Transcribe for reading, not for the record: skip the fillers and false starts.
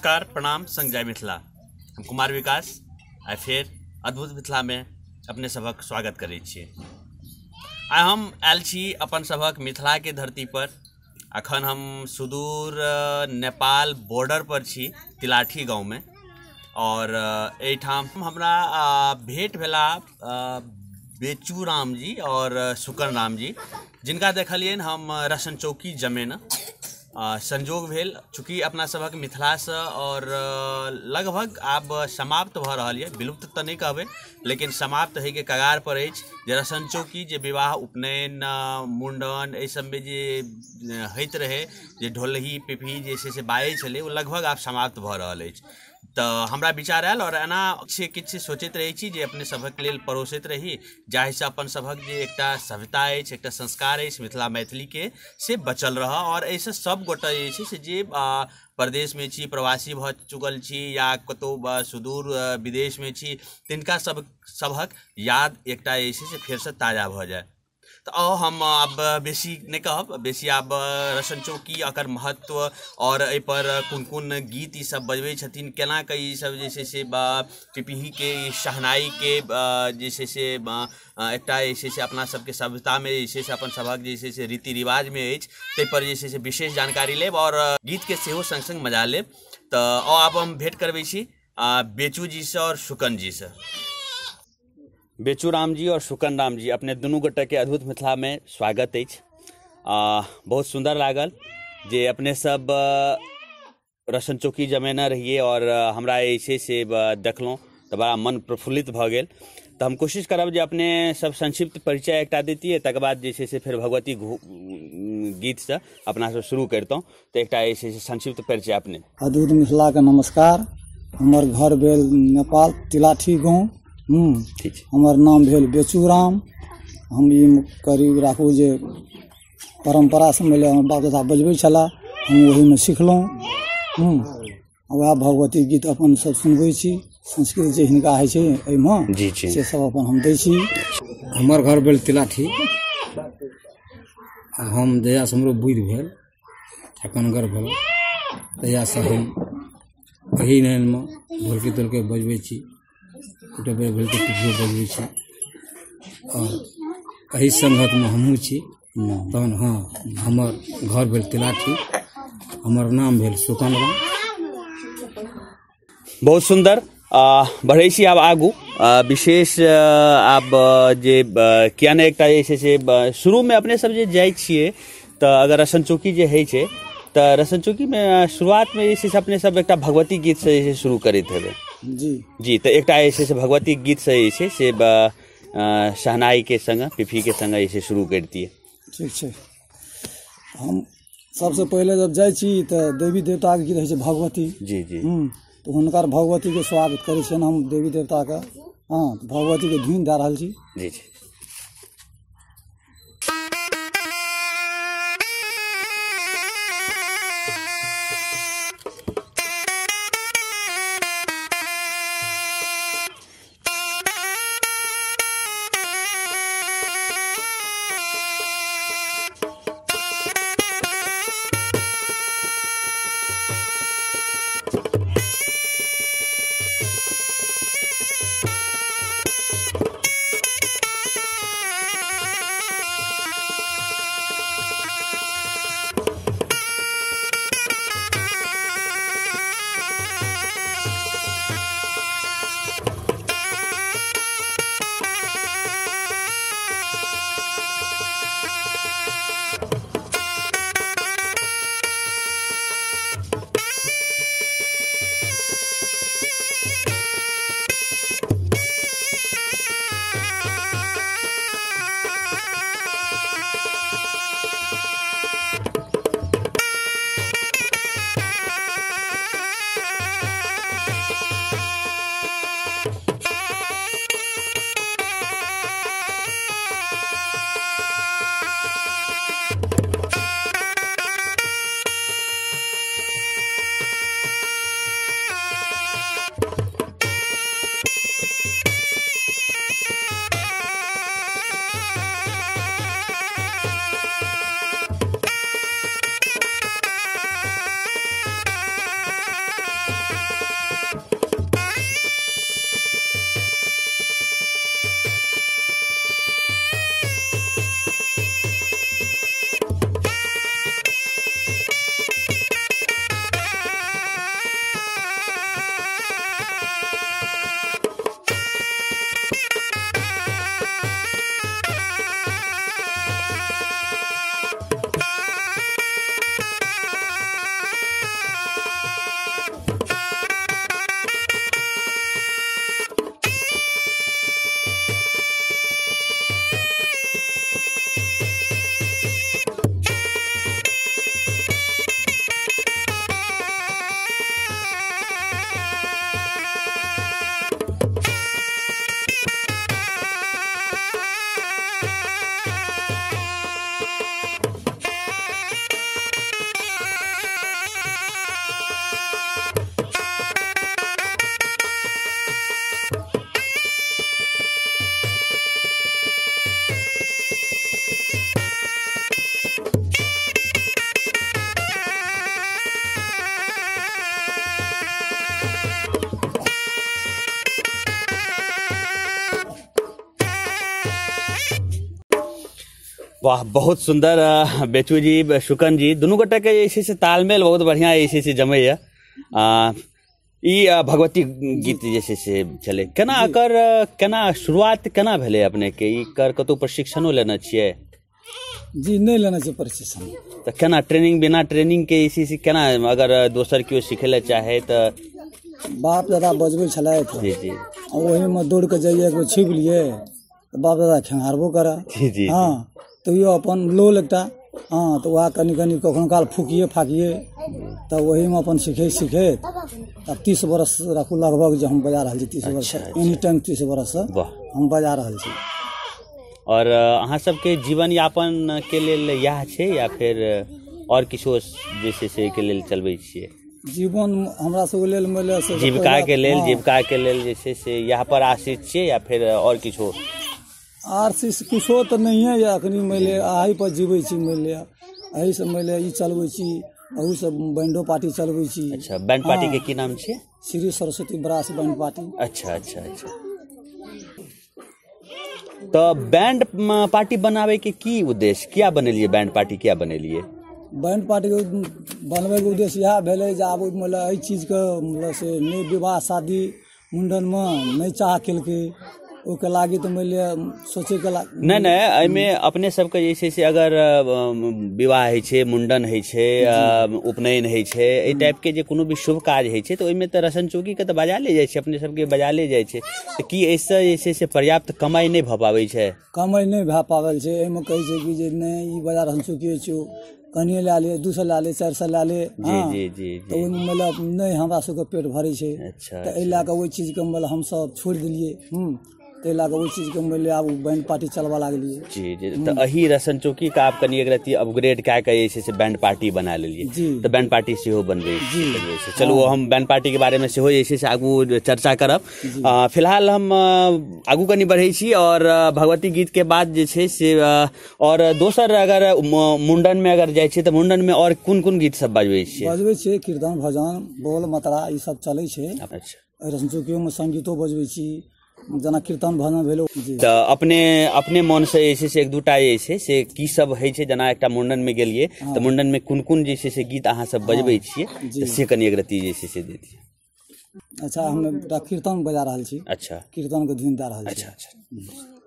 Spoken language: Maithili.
नमस्कार, प्रणाम, संग जय मिथिला। हम कुमार विकास आइ फेर अद्भुत मिथिलामे अपने सभक स्वागत करै छी। आइ हम आयल छी अपन सभक मिथिलाके धरती पर। अखन हम सुदूर नेपाल बॉर्डर पर छी, तिलाठी गाँवमे, और एहिठाम हमरा भेंट भेला बेचू राम जी और सुकन राम जी, जिनका देखलियनि हम रसन चौकी जमेना। संजोग भेल, चूँकि अपना सभक मिथिलासँ और लगभग आब समाप्त भऽ रहल यऽ, विलुप्त तऽ नहि कहबै लेकिन समाप्त होइके कगार पर अछि जे रसन चौकी, जे विवाह, उपनयन, मुण्डन एहि सबमे जे होइत रहै, जे ढोलही पिपही जे छै से बाजै छलै, ओ लगभग आब समाप्त भऽ रहल अछि। तऽ हमरा विचार आयल और एना किछु सोचैत रहै छी जे अपने सभक लेल परोसैत रही, जाहिसँ अपन सभक जे एकटा सभ्यता अछि, एकटा संस्कार अछि मिथिला मैथिलीके, से बचल रहय। और एहिसँ सब गोटे जे छै से जे प्रदेशमे छी, प्रवासी भऽ चुकल छी या कतहु सुदूर विदेशमे छी, तिनका सभक याद एकटा जे छै से फेरसँ ताजा भऽ जाय। तऽ आउ, हम आब बेसी नहि कहब, बेसी आब रसन चौकी, एकर महत्व और एहिपर कोन कोन गीत ई सब बजबै छथिन, केना कऽ ई सब जे छै से पिपहीके, शहनाईके जे छै से एकटा जे छै से अपना सबके सभ्यतामे जे छै से अपन सभक जे छै से रीति रिवाजमे अछि, ताहिपर जे छै से विशेष जानकारी लेब और गीतके सेहो सङ्ग सङ्ग मजा लेब। तऽ आउ, आब हम भेँट करबै छी बेचू जीसँ और सुकन जीसँ। बेचू राम जी और सुकन राम जी, अपने दुनू गोटेके अद्भुत मिथिलामे स्वागत अछि। बहुत सुन्दर लागल जे अपने सब रसन चौकी जमेने रहिए और हमरा जे छै से देखलहुँ तऽ बड़ा मन प्रफुल्लित भऽ गेल। तऽ हम कोशिश करब जे अपने सब संक्षिप्त परिचय एकटा दैतियै, तकर बाद जे छै से फेर भगवती गीतसँ अपना सब शुरू करितहुँ। तऽ एकटा जे छै से संक्षिप्त परिचय अपने। अद्भुत मिथिलाके नमस्कार। हमर घर भेल नेपाल, तिलाठी गाँव। ठीक छै। हमर नाम भेल बेचू राम। हम ई करीब राखू जे परम्परासँ मिले, हमर बाप दादा बजबै छलाह, हम ओहीमे सिखलहुँ। वएह भगवती गीत अपन सब सुनबै छी। संस्कृत जे हिनका होइ छै एहिमे, जी जी, से सब अपन हम दै छी। हमर घर भेल तिलाठी। आ हम जहियासँ हमरो बुद्धि भेल, ठकनगर भेल, तहियासँ हम एहि लाइनमे ढोलकी तोलकी बजबै छी, गोटे बेर भेल तऽ पिपहियो बजबै छी, आओर एहि संगतमे हमहूँ छी। तहन हँ, हमर घर भेल तिलाठी, हमर नाम भेल सुकन राम। बहुत सुन्दर। बढ़ै छी आब आगू। विशेष आब जे किया नहि एकटा जे छै से शुरूमे अपने सब जे जाइ छियै तऽ अगर रसन चौकी जे होइ छै तऽ रसन चौकीमे शुरुआतमे जे छै से अपने सब एकटा भगवती गीतसँ जे छै शुरू करैत हेबै। जी जी। तऽ एकटा जे छै से भगवती गीतसँ जे छै से शहनाईके संग, पिपहीके संग जे छै शुरू करितियै। ठीक छै। हम सबसँ पहिले जब जाइ छी तऽ देवी देवताके गीत होइ छै भगवती। जी जी। तऽ हुनकर भगवतीके स्वागत करै छियनि हम, देवी देवताके। हँ, भगवतीके धुन दए रहल छी। जी जी। वाह, बहुत सुंदर। बेचू जी, सुकन जी, दुनू गोटे के जे छै से तालमेल बहुत बढ़िया जे छै से जमैया। ई भगवती गीत जे छै से छलै, केना एकर केना शुरुआत केना भेलै अपने के? एकर कतहु प्रशिक्षणो लेने छियै? जी नहि लेने छियै प्रशिक्षण। तऽ केना ट्रेनिंग, बिना ट्रेनिंग के जे छै से केना, अगर दोसर केओ सिखै लए चाहे तऽ? बाप दादा बजबै छलथि। जी जी। ओहिमे दौड़ कऽ जइयै, एक बेर छुबि लियै तऽ बाप दादा खेंगारबो करए। जी जी। हँ, तैयो अपन लोल एकटा, हँ, तऽ वएह कनि कनि कखनो काल फूकिए फाकिए, तऽ ओहीमे अपन सिखैत सिखैत आब 30 बरस राखू लगभग जे हम बजा रहल छी। 30 बरस, एनी टाइम 30 बरससँ हम बजा रहल छी। और अहाँ सबके जीवन यापन के लेल इएह छै या फेर और किछो जे छै से के लेल चलबै छियै? जीवन हमरा सबके लेल मानि से जीविका के लेल, जीविका के लेल जे छै से इएह पर आश्रित छियै या फेर और किछो? आर से किछो तऽ नहिए यऽ अखनी, मानि लिअ एहि पर जीबै छी, मानि लिअ एहिसँ मानि लिअ ई चलबै छी, एहूसँ बैंडो पार्टी चलबै छी। अच्छा, बैंड पार्टी के की नाम छै? Shri Saraswati brass band party. अच्छा अच्छा अच्छा। तऽ बैंड पार्टी बनाबै के की उद्देश्य, किया बनेलियै बैंड पार्टी, किया बनेलियै? बैंड पार्टी बनबैके उद्देश्य इएह भेलै जे आब मतलब एहि चीजके मतलब से नहि विवाह शादी मुण्डनमे नहि चाह केलकै, ओहिके लागी तऽ मानि लिअ सोचैके नहि नहि, एहिमे अपने सबके जे छै से अगर विवाह होइ छै, मुण्डन होइ छै, उपनयन होइ छै, एहि टाइपके जे कोनो भी शुभ काज होइ छै तऽ ओहिमे तऽ रसन चौकीके तऽ बजाले जाइ छै, अपने सबके बजाले जाइ छै। तऽ की एहिसँ जे छै से पर्याप्त कमाइ नहि भऽ पाबै छै? कमाइ नहि भए पाबै छै। एहिमे कहै छै कि जे नहि ई बजा रसन चौकी छौ, कनिए लए ले, 200 लए ले, 400 लए ले। जी जी जी। तऽ ओहिमे मतलब नहि हमरा सबके पेट भरै छै। अच्छा। तऽ एहि लए कऽ ओहि चीजके मतलब हमसब छोड़ि देलियै। ताहि लए कऽ ओहि चीजके मानि लिअ आब बैंड पार्टी चलबऽ लागलियै। जी जी। तऽ एहि रसन चौकीके आब कनि एक रत्ती अपग्रेड कए कऽ जे छै से बैंड पार्टी बना लेलियै। जी। तऽ बैंड पार्टी सेहो बनबै छै। चलू, हम बैंड पार्टीके बारेमे सेहो जे छै से आगू चर्चा करब। फिलहाल हम आगू कनि बढ़ै छी और भगवती गीतके बाद जे छै से और दोसर अगर मुण्डनमे अगर जाइ छियै तऽ मुण्डनमे और कोन कोन गीत सब बजबै छियै? बजबै छियै कीर्तन, भजन, बोल, मतरा, ई सब चलै छै। अच्छा। रसन चौकियोमे संगीतो बजबै छी, जेना कीर्तन भजन भेल। तऽ अपने अपने मोनसँ जे छै से एक दूटा जे छै से की सब होइ छै, जेना एकटा मुण्डनमे गेलियै तऽ मुण्डनमे कोन कोन जे छै से गीत अहाँ सब बजबै छियै, तऽ से कनि एक रत्ती जे छै से दे दियौ। अच्छा, हम एकटा कीर्तन बजा रहल छी। अच्छा। कीर्तनके धुन दए रहल छी। अच्छा अच्छा।